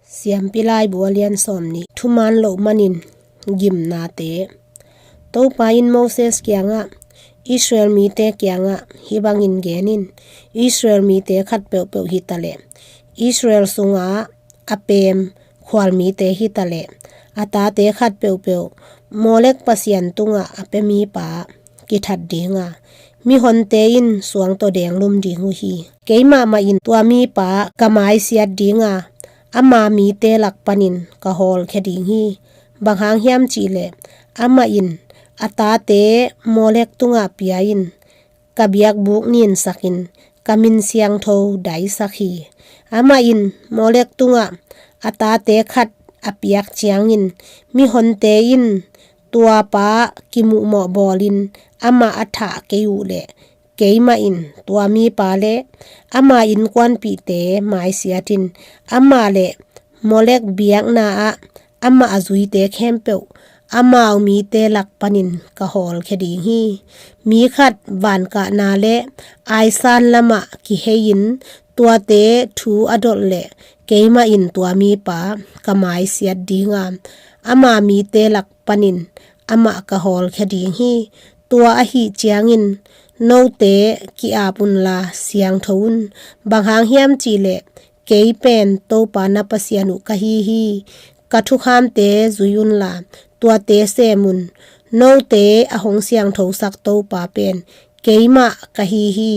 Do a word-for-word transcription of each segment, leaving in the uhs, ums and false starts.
Siampi Laibu a lian sawm nih. Thuman loh manin gimnate. Topa in Moses kiangah, Israel mite kiangah hih bangin gen in, Israel mite khat peuhpeuh hi taleh, Israel sunga a pem khual mite hi taleh, a tate khat peuhpeuh Molek pasian tungah a pia mipa kithat dinga, mihonte in suang tawh denglum ding uh hi. Keimah mah in tua mipa ka maisiat dinga, ama mite lak panin ka hawlkhia ding hi. Bang hang hiam cihleh, amah in a tate Molek tungah pia in, ka biakbuk ninsakin ka min siangtho daisak hi. Amah in Molek tungah a tate khat a piak ciangin, mihonte in tua pa kimuhmawh bawlin amah a thah kei uh leh, keimah in tua mipa le ama innkuanpihte maisiat in, amah le Molek biakna ah amah a zuite khempeuh amau mite lak panin ka hawlkhia ding hi. Mi khat vankahna le aisan lamah kihei-in tuate thu a dolh leh, keimah in tua mipa ka maisiat dinga, ama mite lak panin amah ka hawlkhia ding hi. Tua ahih ciangin note ki-ap unla siangtho un. Bang hang hiam cihleh, kei pen Topa na Pasian uh ka hi hi. Ka thukhamte zui unla tuate sem un. Note a hong siangthosak Topa pen keimah ka hi hi.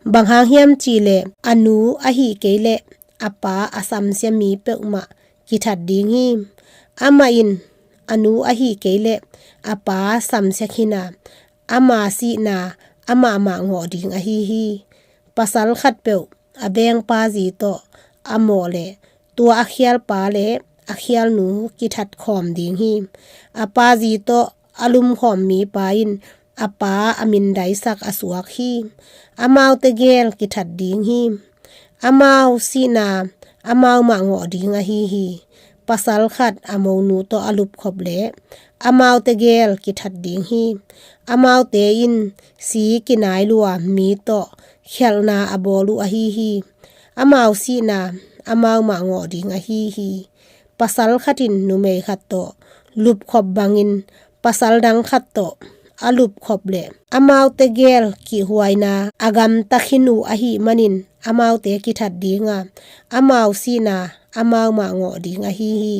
Bang hang hiam cihleh, a nu ahih kei leh a pa a samsia mi peuhmah kithat ding hi. Amah in a nu ahih kei leh a pa samsia khin a, ama sihna amah mah ngawh ding ahi hi. Pasal khatpeuh a vengpa zi tawh a mawh leh, tua a khialpa le a khialnu kithat khawm ding hi. A pa zi tawh a lumkhawm mipa in a pa a mindaisak a suak hi. Amaute gel kithat ding hi. Amau sihna amau mah ngawh ding ahi hi. Pasal khat a monu tawh a lupkhop leh, amaute gel kithat ding hi. Amaute in si kinai lua mi tawh khialhna a bawl uh ahi hi. Amau sihna amau mah ngawh ding ahi hi. Pasal khat in numei khat tawh lupkhop bangin pasal dang khat tawh a lupkhop leh, amaute gel kihhuaina a gamta khin uh ahih manin amaute kithat dinga, amau sihna amau mah ngawh ding ahi hi.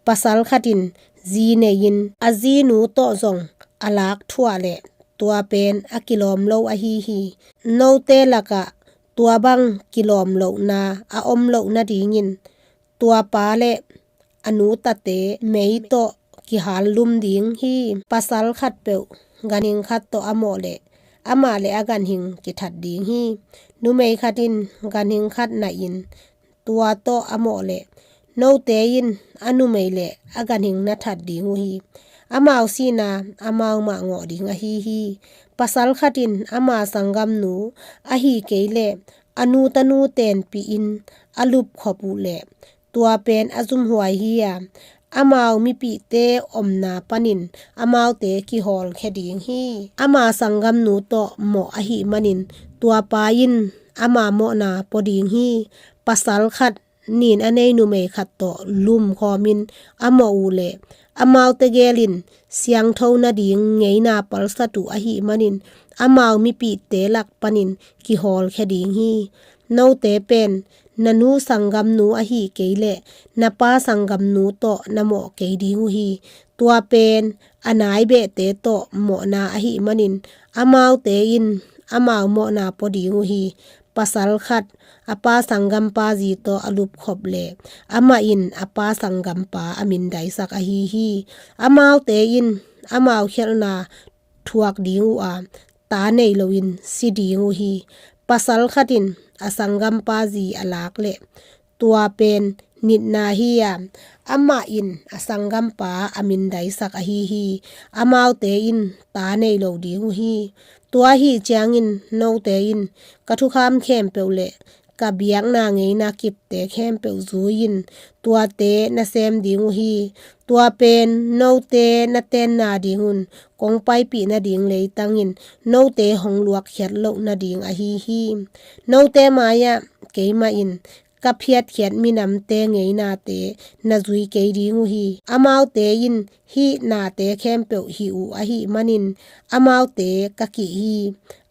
Pasal khat in zi nei-in a zinu tawh zong a lak thuah leh, tua pen a kilawm lo ahi hi. Note lakah tua bang kilawm lohna a om loh nadingin, tua pa le a nu tate mei tawh kihal lum ding hi. Pasal khatpeuh ganhing khat tawh a mawh leh, amah le a ganhing kithat ding hi. Numei khat in ganhing khat nahin tua tawh a mawh leh, note in a numei le a ganhing na that ding uh hi. Amau sihna amau mah ngawh ding ahi hi. Pasal khat in ama sanggamnu ahih kei leh a nu tanu tenpih in a lupkhop uh leh, tua pen a zumhuai hi a, amau mipihte omna panin amaute kihawlkhia ding hi. Ama sanggamnu tawh mawh ahih manin tua pa in ama mawhna pua ding hi. Pasal khat nin a nei numei khat tawh lumkhawmin a mawh uh leh, amaute gel in siangtho nading ngeina palsat uh ahih manin amau mipihte lak panin kihawlkhia ding hi. Note pen na nu sanggamnu ahih kei leh na pa sanggamnu tawh na mawh kei ding uh hi. Tua pen a nai behte tawh mawhna ahih manin amaute in amau mawhna pua ding uh hi. Pasal khat a pa sanggampa zi tawh a lupkhop leh, amah in a pa sanggampa a mindaisak ahi hi. Amaute in amau khialhna thuak ding uh a, ta nei loin si ding uh hi. Pasal khat in a sanggampa zi a lak leh, tua pen nitna hi a, amah in a sanggampa a mindaisak ahi hi. Amaute in ta nei lo ding uh hi. Tua ahih ciangin note in ka thukham khempeuh le ka biakna ngeina kipte khempeuh zui-in tuate na sem ding uh hi. Tua pen note na tenna dingun kong paipih nading leitangin note hong luakkhiat loh nading ahi hi. Note mai-ah keimah in ka phiatkhiat minamte ngeinate na zui kei ding uh hi. Amaute in hih nate khempeuh hih uh ahih manin amaute ka kih hi.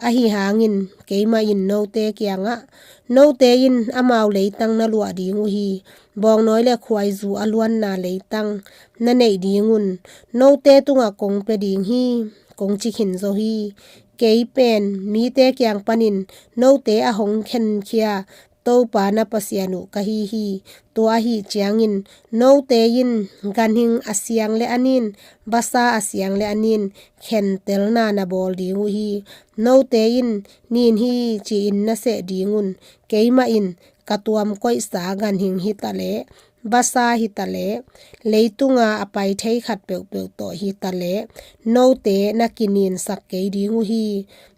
Ahi hangin keimah in note kiangah, note in amau leitang na luah ding uh hi. Bawngnawi le khuaizu a luanna leitang na neih ding un. Note tungah kong pia ding hi, kong ci khin zo hi. Kei pen mite kiang panin note a hong khenkhia Topa na Pasian uh ka hi hi. Tua ahi ciangin note in ganhing a siang le a nin, basa a siang le a nin khentelna na bawl ding uh hi. Note in nin hi ci-in na seh ding un. Keimah in ka tuam koihsa ganhing hi ta le, basa hi ta le, leitunga a pai thei khat peuhpeuh tawh hi ta le, note na kininsak kei ding uh hi.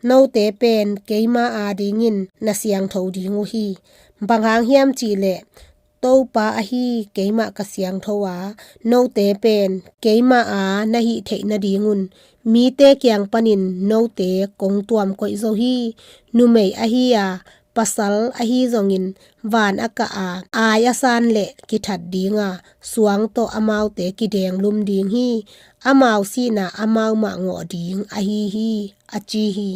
Note pen keima adingin na siangtho ding uh hi. Bang hang hiam cih leh Topa ahi keimah ka siangtho a, note pen keima a na hih theih nadingun mite kiang panin note kong tuam koih zo hi. Numei ahi a, pasal ahi zongin van a kah a, ai a san le kithat dinga, suang tawh amaute kidenglum ding hi. Amau sihna amau mah ngawh ding ahi hi, a ci hi.